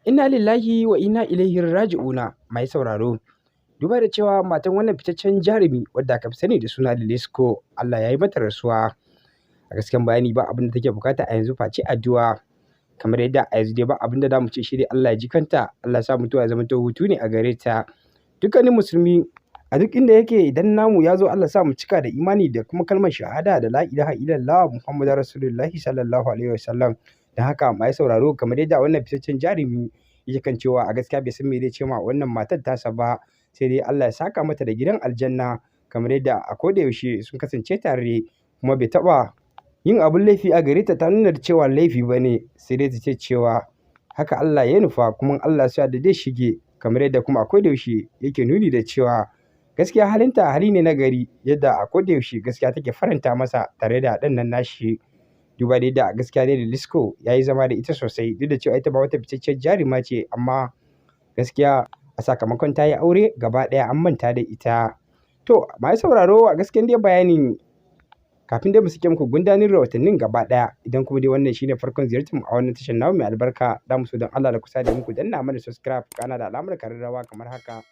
Inna lillahi wa inna ilaihi raji'una. Mai sauraro, duba da cewa matan wannan fitaccen jarumi wadda aka fi sani da suna Lilisco, Allah ya yi mata rasuwa. A gaskiyan bayani, ba abin da take bukata a yanzu face addu'a. Kamar yadda a yanzu dai ba abin da za mu ce shi dai Allah ya ji kanta, Allah ya sa mutuwa ya zama hutu ne a gare ta. Dukkanin musulmi a duk inda yake, idan namu ya zo, Allah sa mu cika da imani da kuma kalmar shahada da la ilaha illallah Muhammadu Rasulullahi sallallahu alaihi wasallam. Don haka, mai sauraro, kamar yadda wannan fitaccen jarumi yake kan cewa a gaskiya bai san me zai ce ma wannan matar tasa ba, sai dai Allah ya saka mata da gidan aljanna. Kamar yadda a koda yaushe sun kasance tare, kuma bai taɓa yin abun laifi a gare ta ta nuna da cewa laifi ba ne, sai dai ta ce cewa haka Allah ya nufa, kuma Allah ya da zai shige. Kamar yadda kuma a koda yaushe yake nuni da cewa gaskiya halinta hali ne na gari, yadda a koda yaushe gaskiya take faranta masa tare da ɗan nan nashi. Duba da yadda gaskiya dai Lilisco ya yi zama da ita sosai, duk da cewa ita ba wata fitacciyar jaruma ce, amma gaskiya a sakamakon ta yi aure gaba ɗaya an manta da ita. To, masu sauraro, a gaskiyan dai bayanin, kafin dai mu sake muku gundarin rahotannin gaba ɗaya, idan kuma dai wannan shine farkon ziyartar mu a wannan tashar namu mai albarka, za mu so don Allah da kusa da muku danna mana subscribe, kana da alamar kararrawa kamar haka.